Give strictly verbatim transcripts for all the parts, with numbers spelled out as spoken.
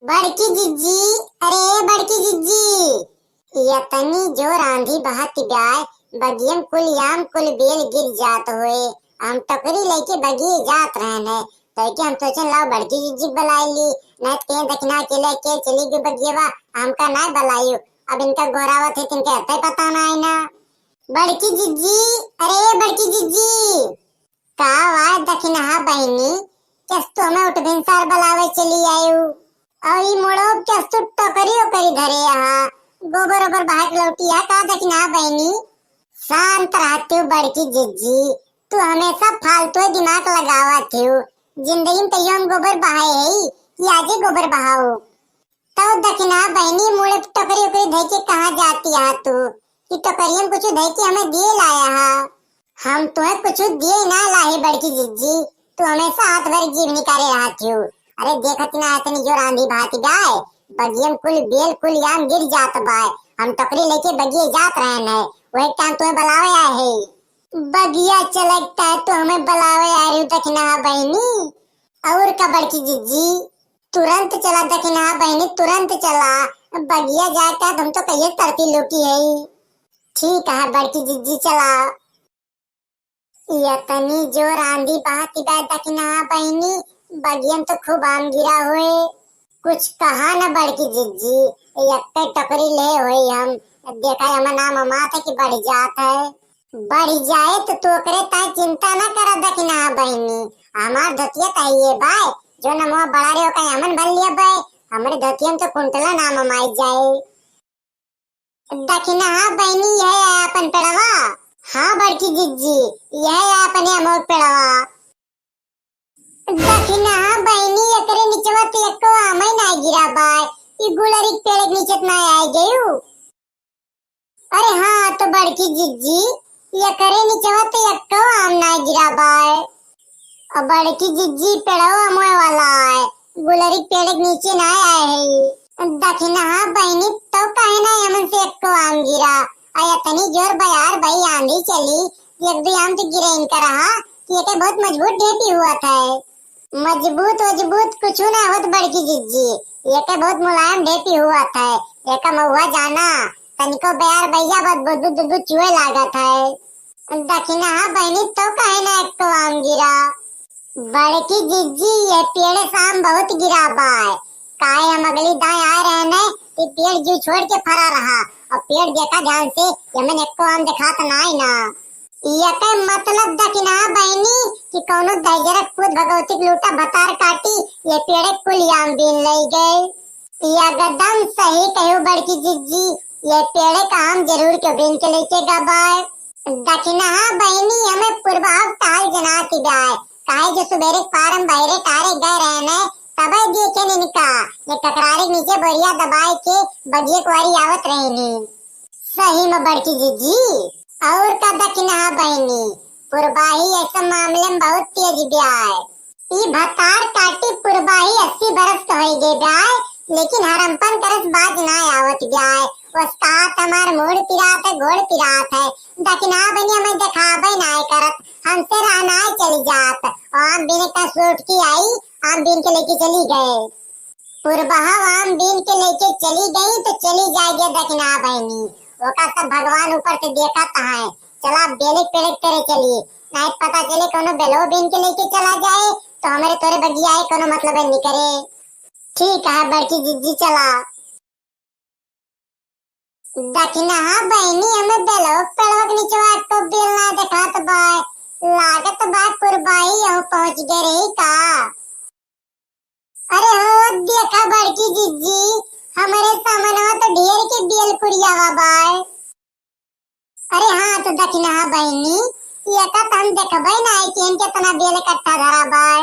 बड़की जिज्जी, अरे बड़की जिज्जी, यतनी जोर आंधी बहत बाय, बगियम कुल आम कुल बेल गिर जात होए। हम टोकरी लेके बगिये जात रहन है, तो के हम सोचन लाओ बड़की जिज्जी के बुलाइ ली, नहीं तो कहीं दखिनहा अकेले के चली गई बगियवा, हमका नहीं बुलायु। अब इनका गोहरावत है, तिनके अत्ते पता नहीं ना। बड़की जिज्जी, अरे बड़की जिज्जी। का वाय दखिनहा बहिनी, कस तू हमें उठ भिनसार बुलावे चली आयु? और ई मोड़ो कस तू टोकरी ओकरी धरे यहाँ, गोबर ओबर बहा के लौटी है का दखिनहा बहिनी? शांत रहती हूँ बड़की जिज्जी, तू हमेशा फालतू दिमाग लगावत हो। जिंदगी में तैयो हम गोबर बहाए है कि आजे गोबर बहाओ? तब दखिनहा बहिनी मुड़े टोकरी ओकरी धइ के कहाँ जाती है तू? कि टोकरियम कुछ धइ के हमें दिए लाया है? हम तुम्हें कुछ दिए ना लाए बड़की जिज्जी, तू हमेशा हाथ भर जीभ निकाले रहत हो। अरे देखत ना इतनी जोर आंधी बहत बाय, बगियम कुल बेल कुल आम गिर जात बाय। हम टोकरी लेके बगिये जात रहन है, वही टाइम तुम्हें बुलावे आए है। बगिया चलकता है तो हमें बुलावे आ रही हो दखिनहा बहिनी। और का बड़की जिज्जी, तुरंत चला दखिनहा बहिनी, तुरंत चला। बगिया जाए का हम तो कहिए तरती लुकी है। ठीक है बड़की जिज्जी चला। यतनी जोर आंधी बहत बाय दखिनहा बहिनी, बगियम तो खूब आम गिरा होए। कुछ कहा न बड़की जिज्जी, यक्के टोकरी ले होए हम। देखा हमन आम अमात है कि बढ़ जात है। बढ़ जाए तो तू ओकरे ताई चिंता न करा दखिनहा बहिनी। हमार धोतिया ताई ये बाय, जो नमवा बड़ा रे ओका हमन भर लिया बाय। हमरे धोतिया में तो कुंटला नाम अमाई जाए। दखिनहा बहिनी यह है अपन पेड़वा। हाँ बड़की जिज्जी, यह है अपन अमोट पेड़वा। दखिनहा बहिनी एकरे निचवा तो एक्को आमई ना गिरा बाय। ई गुलरी के पेड़ के नीचे तो ना आए गयू। अरे हाँ तो बड़की जिज्जी, एकरे निचवा तो एक्को आम ना गिरा बाय। और बड़की जिज्जी पेड़ो अमोए वाला है, गुलरी के पेड़ के नीचे ना आए है। दखिनहा बहिनी तो काहे ना हमन से एक्को आम गिरा? आ इतनी जोर बयार भई आंधी चली, एक दो आम तो गिरे इनका रहा कि एके बहुत मजबूत ढेपी हुआ था। मजबूत वजबूत कुछ ना होत बड़की जिज्जी, एके बहुत मुलायम ढेपी हुआ था। एका महुआ जाना, तनिको बयार भैया बहुत बुदबुद बुदबुद चुए लागत है। दखिनहा बहिनी तो काहे ना एक्को आम गिरा? बड़की जिज्जी, ये पेड़े से आम बहुत गिरा बाय। काहे हम अगली दाएं आए रहने, ये पेड़ जू छोड़ के फरा रहा। और पेड़ देखा ध्यान से, यमन एक्को आम देखात नाई ना। यके मतलब दखिनहा बहिनी कि कौनो दहिजरक पूत भगवती के लूटा भतार काटी, ये पेड़े कुल आम बीन लई गए। एकदम सही कहो बड़की जिज्जी, ये पेड़े का आम जरूर के बीन के लेके गा बाय। दखिनहा बहिनी हमें पुरबाव टहल जनाती बाय, काहे जो सुबेरे के पारम बहरे टारे गए रहने, तबे देखे इनका, ये ककरारे के नीचे बोरिया दबाए के बगिये कुआरी आवत रहनी। सही में बड़की जिज्जी, और का दखिनहा बहिनी, पुरबाही ऐसा मामले में बहुत तेज ब्याय। ई भतार काटी पुरबाही अस्सी बरस के होई गए ब्याय, लेकिन हरमपन करस बाज ना आवत ब्याय। उसका हमार मूड़ पिरात है, गोड़ पिरात है। दखिनहा बहिनी हमें देखाबे ना करत, हमसे रहना चली जात। और बिन का सूट की आई, आम बीन के लेके चली गए। पुरबहा आम बीन के लेके चली गई तो चली जाएगी दखिनहा बहिनी, ओका सब भगवान ऊपर से देखत है। चला बेले पेड़े तेरे चली, नहीं पता चले कोनो बेलो बीन के लेके चला जाए तो हमारे तोरे बगिया है कोनो मतलब है निकरे। ठीक है बड़की जिज्जी चला। दखिनहा बहिनी हमें बेलो पेड़वा के निचवा को बेल ना देखात बाय, लागत बाय पुरबाही यहू पहुँच गए रही का। अरे हो देखा बड़की जिज्जी, हमरे सामनवा तो ढेर के बेल कुरियावा बाय। अरे हाँ तो दखिनहा बहिनी, एका तो हम देखबे ना है कि इनके तना बेल इकट्ठा धरा बाय।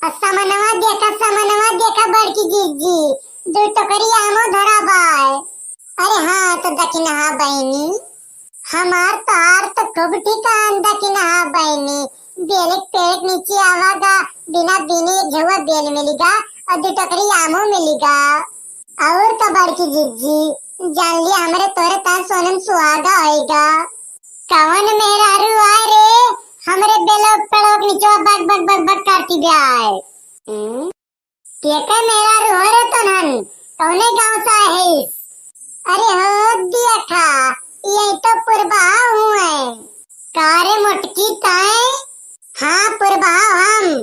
और समनवा देखा, समनवा देखा बड़की जिज्जी, दो टोकरी आमो धरा बाय। अरे हाँ तो दखिनहा बहिनी, हमार तोहार तो खूब ठिकान दखिनहा बहिनी, बेले पेड़ के नीचे आवागा, बिना बीने एक झुआ बेल मिलेगा और दो टोकरी आमो मिलेगा। और का बड़की जिज्जी, जान लिया हमरे तोरे तान सोने में सुहागा होएगा। कौन मेहरारू आ रे, हमरे बेलो पेड़ो के नीचे बक बक बक बक करती ब्याय। हम्म? के के मेहरारू हो रे तो ना कौने गाँव से आहिस? अरे हो देखा, यही तो पुरबहाव हुए। का रे मोटकी ताए? हाँ पुरबहाव हम।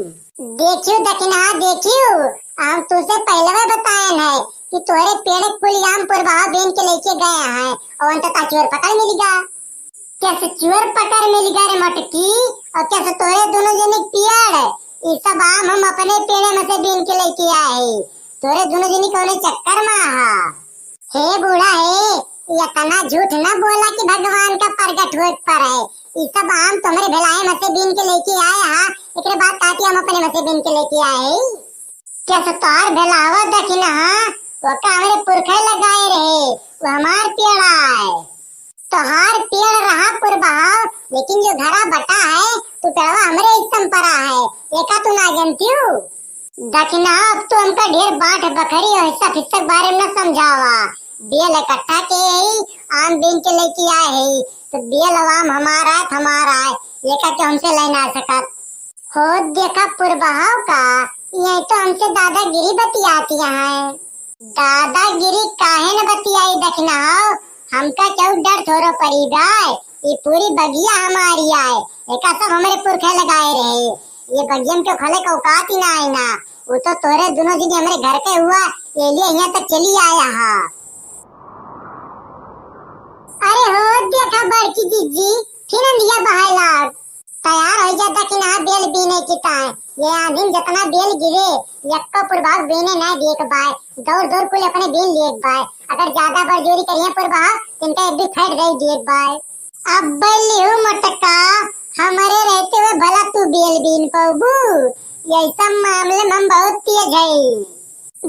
देखियो दखिनहा, देखियो, हम तुसे पहलवे बताएन है कि तोहरे पेड़ कुल आम पुरबहाव बीन के लेके गए हैं और अंततः चोर पकड़ मिल गया। कैसे चोर पकड़ मिल गया रे मोटकी? और कैसे तोहरे दोनों जने के पेड़? ई सब आम हम अपने पेड़े में से बीन के लेके आए। तोहरे दोनों जने कौने चक्कर में हा? हे बूढ़ा हे, इतना झूठ न बोला कि भगवान का प्रगट होए पर है। ई सब आम तुम्हरे भलाई में से बीन के लेके आए हा, एकरे बाद काटी हम अपने में से बीन के लेके आए। कैसे तोहार भलावा दखिनहा, ओका हमरे पुरखे लगाए रहे, वो हमार पेड़ आए। तोहार पेड़ रहा पुरबहाव, लेकिन जो घरा बटा है, तू पेड़वा हमरे हिस्सा में परा है, एका तू ना जानतियो। दखिनहा, अब तू हमका ढेर बांट बखरी और हिस्सा फिस्सा के बारे में न समझावा। बेल इकट्ठा के ही आम बीन के लेके आए है, तो बेल आम हमारा है, हमारा है, एका के हमसे ले ना सकत। हो देखा पुरबहाव का, ये तो हमसे दादागिरी बतियाती है। दादागिरी काहे न बतियाई दखिनहा, हमका केहू डर थोरो परी बाय, ई पूरी बगिया हमारी आए, एका सब हमरे पुरखे लगाए रहे। ये बगिया में केहू खले का औकात ही ना आए ना, वो तो तोरे दोनों जनी हमरे घर के हुआ, ये लिए यहाँ तक चली आया हा। अरे हो देखा बड़की जिज्जी, फिर अंधिया बहाए लाग। तैयार हो जा दखिनहा बेल बीने की ताए। ये आंधी में जितना बेल गिरे, यक्को पुरबहाव बीने ना दिए के बाय। दौड़ दौड़ कुल अपने बीन लिए के बाय। अगर ज्यादा बरजोरी करिए पुरबहाव, तो इनका एक भी फाइट दे दिए के बाय। अब लिहू मोटका, हमरे रहते हुए भला तू बेल बीन पौबू? ये सब मामले में हम बहुत तेज है।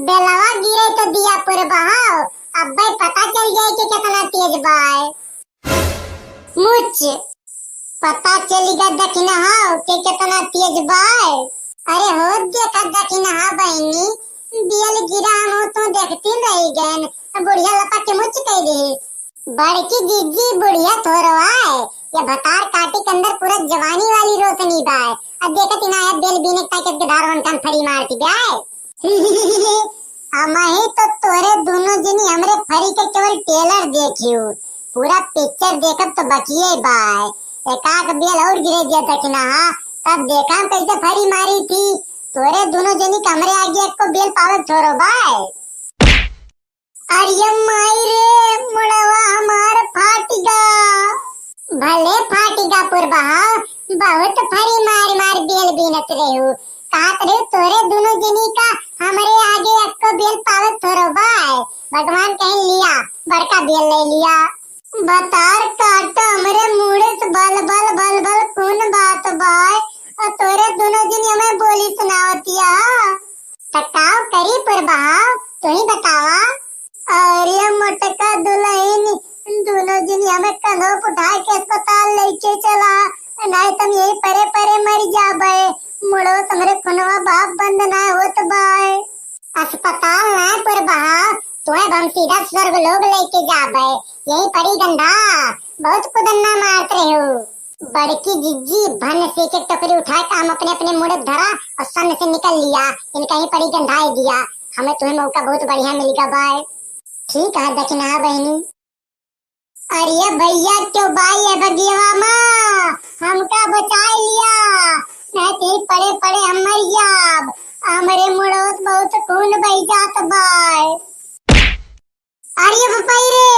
बेलवा गिरे तो दिया पुरबहाव, अब पता चल जाए कि कितना तेज बाय। मुच, पता चलिगा दखिनहा के कितना तेज बाय। अरे हो देखा दखिनहा बहिनी, बेल गिरा हम तो देखती रह गए, बुढ़िया लपा के मुच कह दे। बड़की जिज्जी बुढ़िया थोरो आए, ये भतार काटी के अंदर पूरा जवानी वाली रोशनी बाय। अब देखत ही ना है बेल बीने के ताकत के धार वन कान फरी मारती बाय। अमही तो तोरे दोनों जनी हमरे फरी के केवल ट्रेलर देखियो, पूरा पिक्चर देखब तो बकिए बाय। एकाक बेल और गिरे दिया दखिनहा, तब देखा हम कैसे फरी मारी थी। तोरे दोनों जनी के हमरे आगे एको बेल पावे थोरो बाय। अरे माई रे, मुड़वा हमार फाटिगा। भले फाटिगा पुरबहाव, बहुत फरी मार मार बेल बीनत रहू। कहत रहू तोरे दोनों जनी का हमरे आगे एको बेल पावत थोरो बाय। भगवान कहीं लिया, बड़का बेल ले लिया। बतार काट हमरे मुड़े से बल बल बल बल खून बात बाय। और तोरे दोनों जनी हमें बोली सुनावतिया। त काव करी पुरबहाव, तू ही बतावा। अरे मोटका दुलहिन, दोनों जनी हमें कंधो पे उठाए के अस्पताल लेके चला, नाहीं त हम यही परे परे मर जाबे। मुड़ो त हमरे खुनवा बाप बंद ना होत बाय। अस्पताल ना पुरबहाव, तोहे हम सीधा स्वर्ग लोग लेके जाबे। यही पड़ी गंधा, बहुत कुदन्ना मारत रहे हो। बड़की जिज्जी भन से के टोकरी उठाए के हम अपने अपने मुड़े धरा और सन्न से निकल लिया। इनका ही पड़ी गंधाए दिया। हमें तुम्हें मौका बहुत बढ़िया मिल गया बाय। ठीक है दखिनहा बहिनी। अरे भैया क्यों बाय ये बगियवा मा, हमका बचाए लिया, नहीं तो पड़े पड़े हम मर जाब। हमरे मुड़ोत बहुत खून बह जात बाय। अरे बपई रे,